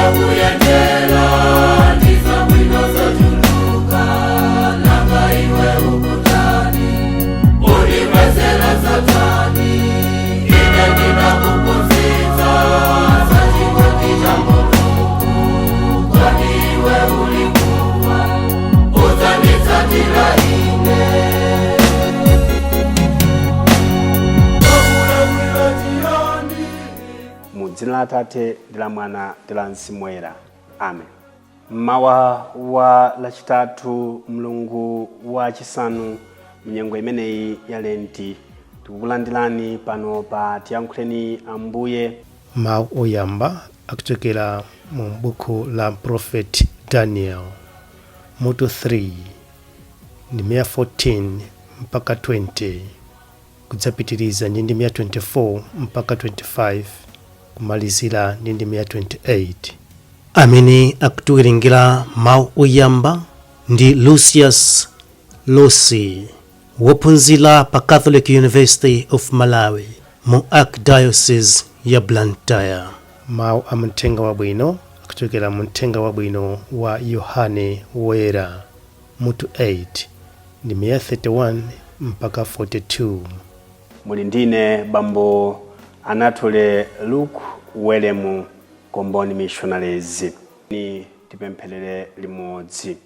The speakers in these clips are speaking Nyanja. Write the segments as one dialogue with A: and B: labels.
A: Ndakuyendera ndizabwino zochuluka, nanga iwe ukutani? Undibwezera zotani? Ine ndinakuphunzitsa za chikondi cha Mulungu, kodi iwe ulikuwa udzanditsatira ine? Ndakulakwira chiyani?
B: Mu dzina la Atate ndi la Mwana ndi la Mzimu Woyera, amen. Mmawa wa Lachitatu, mlungu wachisanu mnyengo imeneyi ya Lenti, tikukulandirani pano pa Tiyankhuleni Ambuye.
C: Mawu oyamba akuchokera mu buku la Prophet Daniel, mutu 3, ndime ya 14 mpaka 20, kudzapitiriza ndi ndime ya 24 mpaka 25, kumalizira ndi ndime ya 28. Amene akutiwerengera mawu oyamba ndi Lucius Losi, wophunzira pa Catholic University of Malawi mu Archdiocese ya Blantyre. Mawu a Mthenga Wabwino akuchokera mu Mthenga Wabwino wa Yohane Woyera, mutu 8, ndime ya 31 mpaka 42.
B: Muli ndine Bambo Anatole Luke Welemu, Comboni Missionaries. Ni tipempherere limodzi.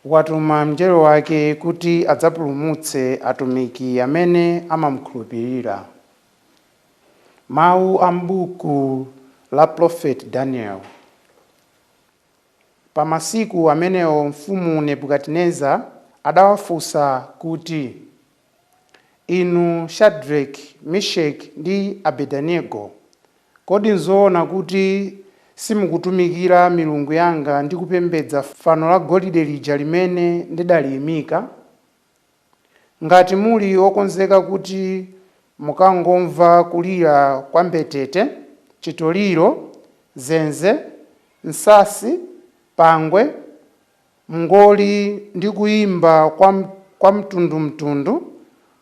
D: Watuma mngelo wake kuti adzapulumutse atumiki amene amamukhulupirira. Mawu a m'buku la Prophet Daniel. Pa masiku amenewo mfumu Nebukadineza adawafunsa kuti, "Inu Shadrach, Meshaki ndi Abednego, kodi nzoona kuti simukutumikira milungu yanga ndi kupembedza fano la golide lija limene ndidaliyimika? Ngati muli okonzeka kuti mukangomva kulira kwa mbetete, chitoliro, zenze, nsasi, pangwe, mngoli ndi kuyimba kwa mtundumtundu,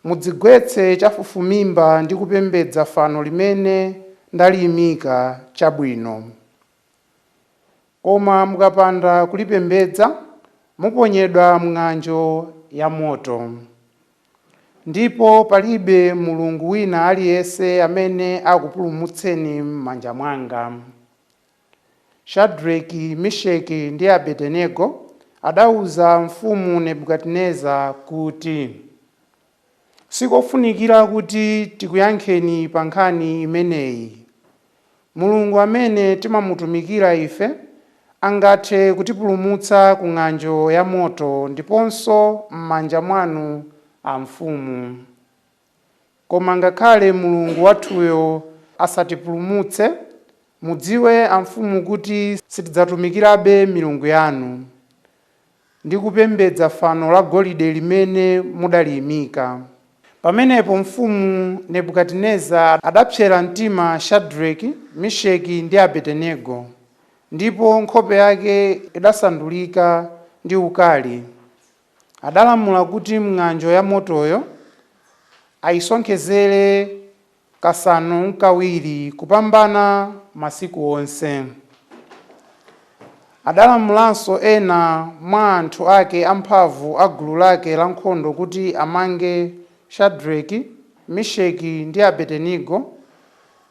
D: mudzigwetse chafufumimba ndi kupembedza fano limene ndaliyimika, chabwino. Koma mukapanda kulipembedza, muponyedwa mng'anjo ya moto. Ndipo palibe mulungu wina aliyense amene akupulumutseni m'manja mwanga." Shadraki, Meshaki ndi Abedenego adauza mfumu Nebukadineza kuti, "Sikofunikira kuti tikuyankheni pa nkhani imeneyi. Mulungu amene timamutumikira ife angathe kutipulumutsa ku ng'anjo ya moto ndiponso m'manja mwanu, a mfumu. Koma ngakhale Mulungu wathuyo asatipulumutse, mudziwe, a mfumu, kuti sitidzatumikirabe milungu yanu ndi kupembedza fano la golide limene mudaliyimika." Pamenepo mfumu Nebukadineza adapsera mtima Shadraki, Meshaki ndi Abedenego, ndipo nkhope yake idasandulika ndi ukali. Adalamula kuti ng'anjo ya motoyo ayisonkhezere kasanu nkawiri kupambana masiku onse. Adalamulanso ena mwa anthu ake amphamvu a gulu lake lankhondo kuti amange Shadraki, Meshaki ndi Abedenego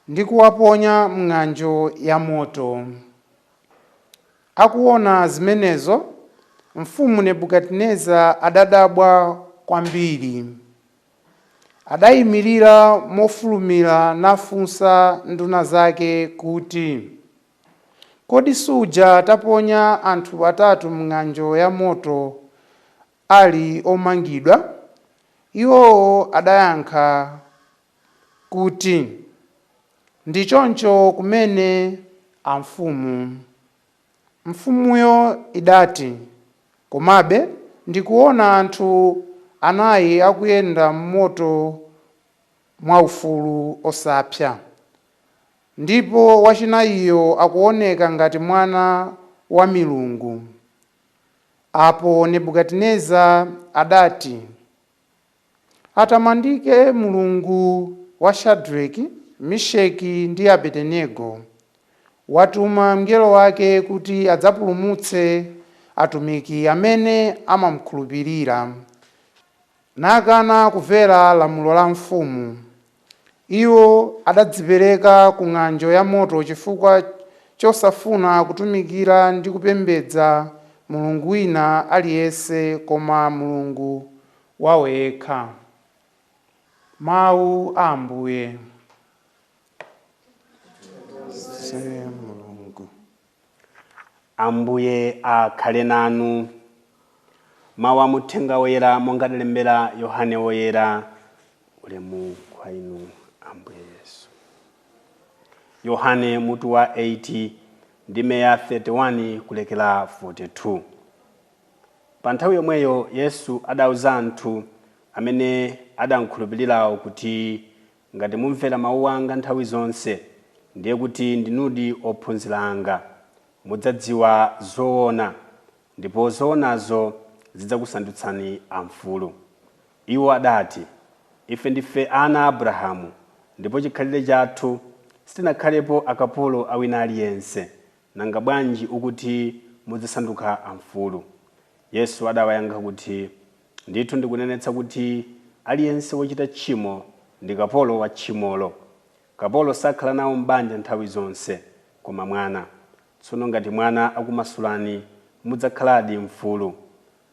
D: ndi kuwaponya mng'anjo ya moto. Akuona zimenezo, mfumu Nebukadineza adadabwa kwambiri. Adayimirira mofulumira nafunsa nduna zake kuti, "Kodi suja taponya anthu atatu mng'anjo ya moto ali omangidwa?" Iwowo adayankha kuti, "Ndi choncho kumene, amfumu." Mfumuyo idati, "Komabe ndikuona anthu anayi akuyenda m'moto mwaufulu osapsa, ndipo wachinayiyo akuoneka ngati mwana wa milungu." Apo Nebukadineza adati, "Atamandike Mulungu wa Shadraki, Meshaki ndi Abedenego, Watuma mngelo wake kuti adzapulumutse atumiki amene amamukhulupirira, nakana kumvera lamulo la mfumu. Iwo adadzipereka ku ng'anjo ya moto chifukwa chosafuna kutumikira ndi kupembedza mulungu wina aliyense koma Mulungu wawo yekha. Mawu a Ambuye. Se Mulungu.
B: Ambuye akhale nanu. Mawu a muthenga woyera monga adalembera Yohane Woyera. Ulemu kwa inu, Ambuye Yesu. Yohane mutu wa 8, ndime ya 31 kulekera 42. Pa nthawi yomweyo Yesu adauza anthu amene adamkhulupirirawo kuti, "Ngati mumvera mawu anga nthawi zonse, ndiye kuti ndinudi ophunzira anga. Mudzadziwa zoona, ndipo zoonazo zidzakusandutsani amfulu." Iwo adati, "Ife ndife ana a Abrahamu, ndipo chikhalire chathu sitinakhalepo akapolo a wina aliyense. Nanga bwanji ukuti mudzasanduka amfulu?" Yesu adawayankha kuti, "Ndithu ndikunenetsa kuti aliyense wochita tchimo ndi kapolo wa tchimolo. Kapolo sakhala nawo m'banja nthawi zonse, koma mwana. Tsono ngati mwana akumasulani, mudzakhaladi mfulu.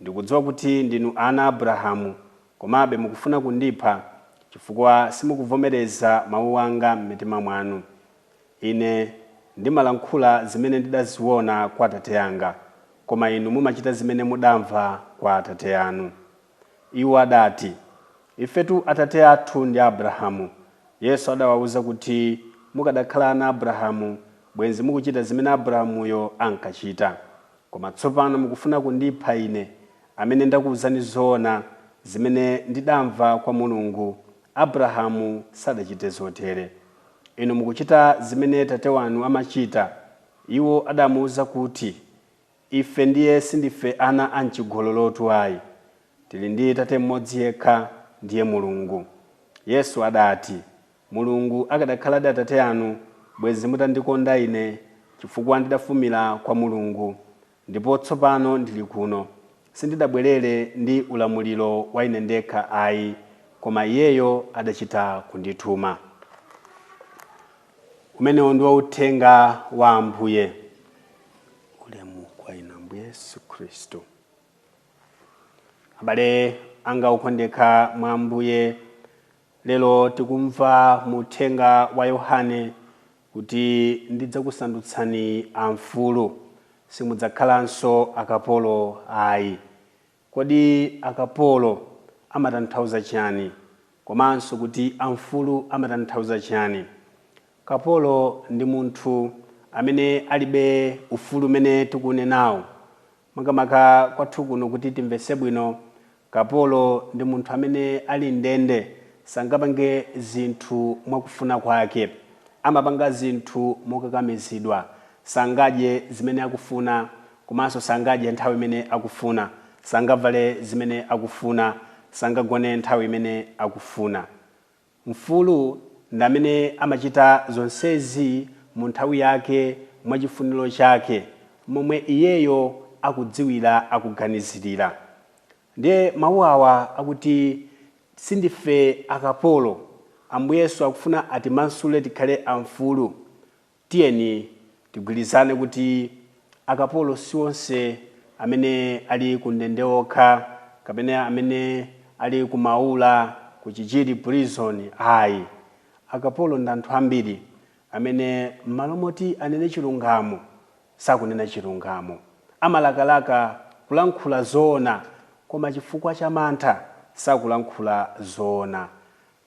B: Ndikudziwa kuti ndinu ana a Abrahamu, komabe mukufuna kundipha chifukwa simukuvomereza mawu anga m'mitima mwanu. Ine ndimalankhula zimene ndidaziona kwa Atate anga, koma inu mumachita zimene mudamva kwa atate anu." Iwo adati, "Ifetu atate athu ndi Abrahamu." Yesu adawawuza kuti, "Mukadakhala ana Abrahamu, bwenzi mukuchita zimene Abrahamuyo ankachita. Koma tsopano mukufuna kundipha ine, amene ndakuwuzani zoona zimene ndidamva kwa Mulungu. Abrahamu sadachite zotere. Inu mukuchita zimene tate wanu amachita." Iwo adamuwuza kuti, "Ife ndiye sindife ana a mchigololotu ayi. Tili ndi tate mmodzi yekha, ndiye Mulungu." Yesu adati, "Mulungu akadakhaladi atate anu, bwenzi mutandikonda ine, chifukwa ndidafumira kwa Mulungu, ndipo tsopano ndili kuno. Sindidabwerere ndi ulamuliro wa ine ndekha ayi, koma iyeyo adachita kundituma." Umenewo ndiwo uthenga wa Ambuye. Ulemu kwa inu, Ambuye Yesu Khristu. Abale anga okondeka mwa Ambuye, lero tikumva mu uthenga wa Yohane kuti ndidzakusandutsani amfulu, simudzakhalanso akapolo ayi. Kodi akapolo amatanthauza chani, komanso kuti amfulu amatanthauza chani? Kapolo ndi munthu amene alibe ufulu umene tikunenawo. Makamaka kwathu kuno, kuti timvese bwino, kapolo ndi munthu amene ali ndende, sangapange zinthu mwakufuna kwake, amapanga zinthu mokakamizidwa. Sangadye zimene akufuna, komanso sangadye nthawi imene akufuna, sangavale zimene akufuna, sangagone nthawi imene akufuna. Mfulu ndi amene amachita zonsezi mu nthawi yake, mwachifuniro chake, momwe iyeyo akudziwira, akuganizirira. Ndiye mawu awa akuti sindife akapolo, Ambuye Yesu akufuna atimasule tikhale amfulu. Tiyeni tigwirizane kuti akapolo si onse amene ali ku ndende okha, kapena amene ali ku Maula, ku Chichiri prison ayi. Akapolo ndi anthu ambiri amene m'malo moti anene chilungamo sakunena chilungamo. Amalakalaka kulankhula zoona, koma chifukwa cha mantha sakulankhula zoona,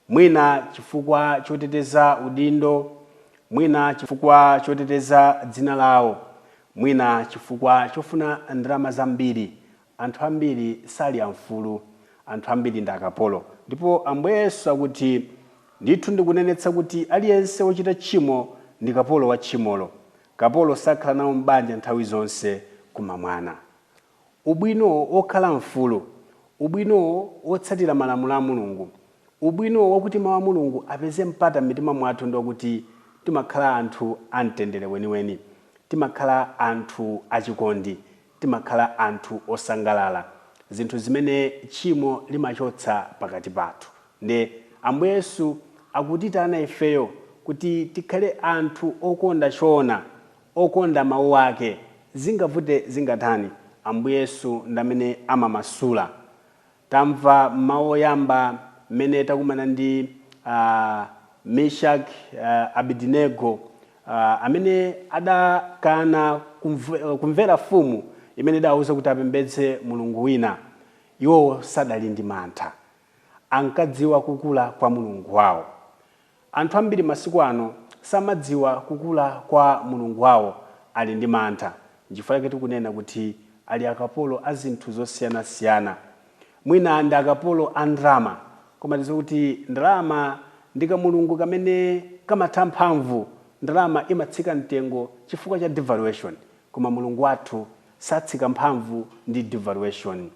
B: mwina chifukwa choteteza udindo, mwina chifukwa choteteza dzina lawo, mwina chifukwa chofuna ndalama zambiri. Anthu ambiri sali amfulu, anthu ambiri ndi akapolo. Ndipo Ambuye Yesu akuti, "Ndithu ndikunenetsa kuti aliyense wochita tchimo ndi kapolo wa tchimolo. Kapolo sakhala nawo m'banja nthawi zonse, koma mwana." Ubwino wokhala mfulu, ubwino wotsatira malamulo a Mulungu, ubwino wakuti mawu a Mulungu apeze mpata m'mitima mwathu ndi wakuti Timakhala anthu amtendere weniweni, timakhala anthu achikondi, timakhala anthu osangalala, zinthu zimene tchimo limachotsa pakati pathu. Nde Ambuye Yesu akutitana ifeyo kuti tikhale anthu okonda choona, okonda mawu ake. Zingavute zingatani, Ambuye Yesu ndamene amamasula. Tamva mawu oyamba mmene takumana ndi Meshach, Abedinego, amene adakana kumvera mfumu imene idawauza kuti apembedze mulungu wina. Iwowo sadali ndi mantha, ankadziwa kukula kwa Mulungu wawo. Anthu ambiri masiku ano samadziwa kukula kwa Mulungu wawo, ali ndi mantha. Nchifukwa chake tikunena kuti ali akapolo a zinthu zosiyanasiyana. Mwina ndi akapolo a ndalama, koma tidziwe kuti ndalama ndi kamulungu kamene kamatha mphamvu. Ndalama imatsika mtengo chifukwa cha devaluation, koma Mulungu wathu satsika mphamvu ndi devaluation.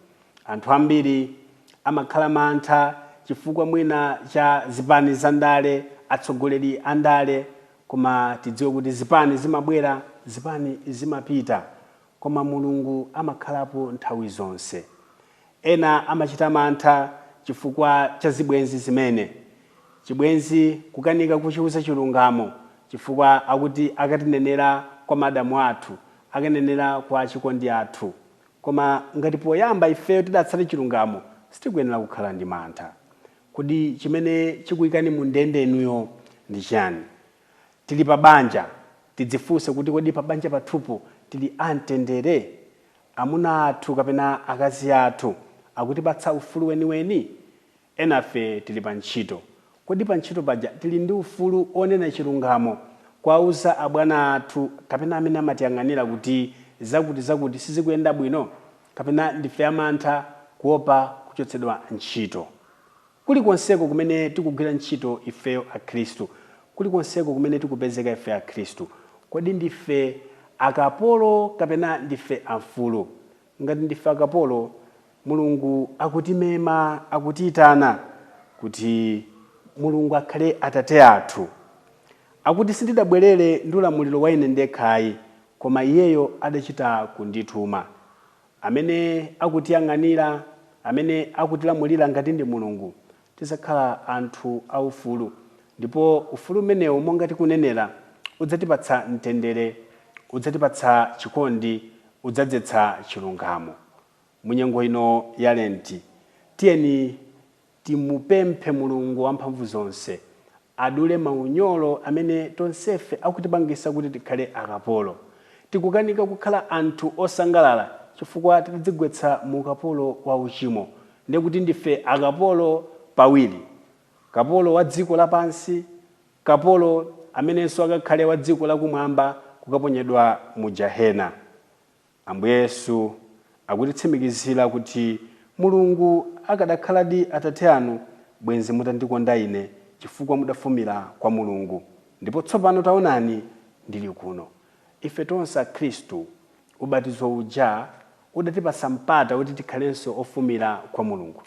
B: Anthu ambiri amakhala mantha chifukwa mwina cha zipani za ndale, atsogoleri a ndale, koma tidziwe kuti zipani zimabwera, zipani zimapita, koma Mulungu amakhalapo nthawi zonse. Ena amachita mantha chifukwa cha zibwenzi, zimene chibwenzi kukanika kuchiuza chilungamo chifukwa akuti akatinenera kwa madamu athu, akanenera kwa achikondi athu. Koma ngati poyamba ifeyo tidatsata chilungamo, sitikuyenera kukhala ndi mantha. Kodi chimene chikuyikani mu ndende inuyo ndi chani? Tili pa banja, tidzifunse kuti kodi pa banja pathupo tili amtendere? Amuna athu kapena akazi athu akutipatsa ufulu weniweni? Enafe tili pa ntchito. Kodi pa ntchito paja tili ndi ufulu onena chilungamo, kuwauza abwana athu kapena amene amatiyang'anira kuti zakuti zakuti sizikuyenda bwino, kapena ndife amantha kuopa kuchotsedwa ntchito? Kulikonseko kumene tikugwira ntchito ifeyo Akhristu, kulikonseko kumene tikupezeka ife Akhristu, kodi ndife akapolo kapena ndife amfulu? Ngati ndife akapolo, Mulungu akutimema, akutiyitana kuti Mulungu akhale Atate athu. Akuti sindidabwerere ndi ulamuliro wa ine ndekhayi, koma iyeyo adachita kundituma. Amene akutiyang'anira, amene akutilamulira ngati ndi Mulungu, tidzakhala anthu aufulu. Ndipo ufulu umenewu, monga tikunenera, udzatipatsa mtendere, udzatipatsa chikondi, udzadzetsa chilungamo. Munyengo ino ya Lenti, tiyeni timupemphe Mulungu wamphamvu zonse adule maunyolo amene tonsefe akutipangisa kuti tikhale akapolo. Tikukanika kukhala anthu osangalala chifukwa tidadzigwetsa mu ukapolo wa uchimo. Ndiye kuti ndife akapolo pawiri: kapolo wa dziko lapansi, kapolo amenenso akakhale wa dziko lakumwamba, kukaponyedwa mu jahena. Ambuye Yesu akutitsimikizira kuti Mulungu akadakhaladi Atate anu, bwenzi mutandikonda ine, chifukwa mudafumira kwa Mulungu, ndipo tsopano taonani, ndili kuno. Ife tonse Akhristu, ubatizo uja udatipatsa mpata kuti tikhalenso ofumira kwa Mulungu.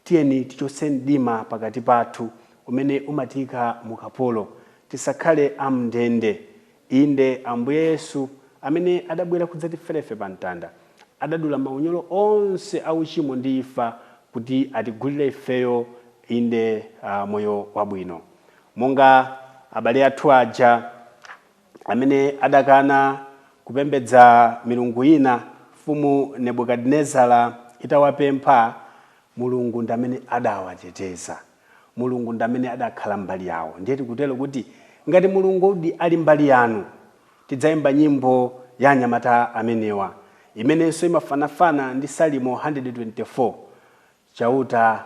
B: Tiyeni tichotse mdima pakati pathu umene umatiyika mu kapolo, tisakhale am'ndende. Inde, Ambuye Yesu amene adabwera kudzatifera ife pa mtanda, adadula maunyolo onse a uchimo ndi imfa kuti atigulire ifeyo, inde, moyo wabwino. Monga abale athu aja amene adakana kupembedza milungu ina, mfumu Nebukadinezara itawapempha, Mulungu ndi amene adawateteza. Mulungu ndi amene adakhala mbali yawo. Ndiye tikutero kuti ngati Mulungudi ali mbali yanu, tidzayimba nyimbo ya anyamata amenewa, imenenso imafanafana ndi Salimo 124: Chauta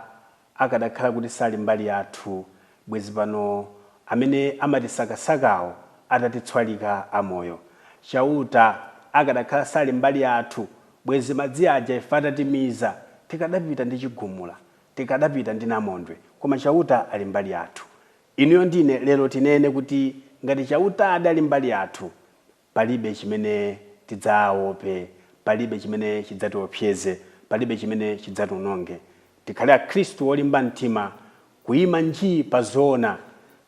B: akadakhala kuti sali mbali yathu, bwezi pano amene amatisakasakawo atatitswalika amoyo. Chauta akadakhala sali mbali yathu, bwezi madzi aja ife atatimiza, tikadapita ndi chigumula, tikadapita ndi namondwe, koma Chauta ali mbali yathu. Inuyo ndine lero tinene kuti ngati Chauta adali mbali yathu, palibe chimene tidzaope, palibe chimene chidzatiopseze, palibe chimene chidzationonge. Tikhale Akhristu olimba mtima, kuyima njii pa zoona.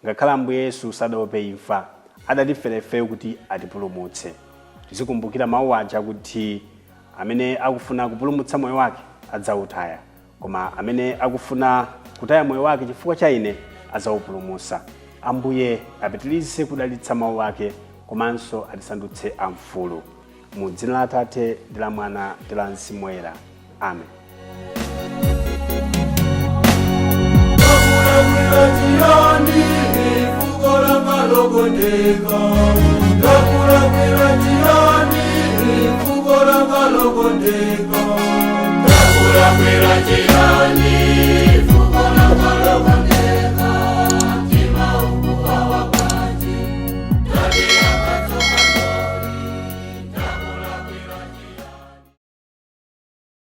B: Ngakhale Ambuye Yesu sadaope imfa. Adatifera ifeyo kuti atipulumutse. Tizikumbukira mawu aja kuti amene akufuna kupulumutsa moyo wake adzawutaya, koma amene akufuna kutaya moyo wake chifukwa cha ine adzawupulumutsa. Ambuye apitirize kudalitsa mawu ake komanso atisandutse amfulu. Mu dzina la Atate ndi la Mwana ndi la Mzimu Woyera, amen.
A: Ndakulakwira chiyani, fuko langa lokondeka? Ndakulakwira chiyani, fuko langa lokondeka? Ndakulakwira chiyani?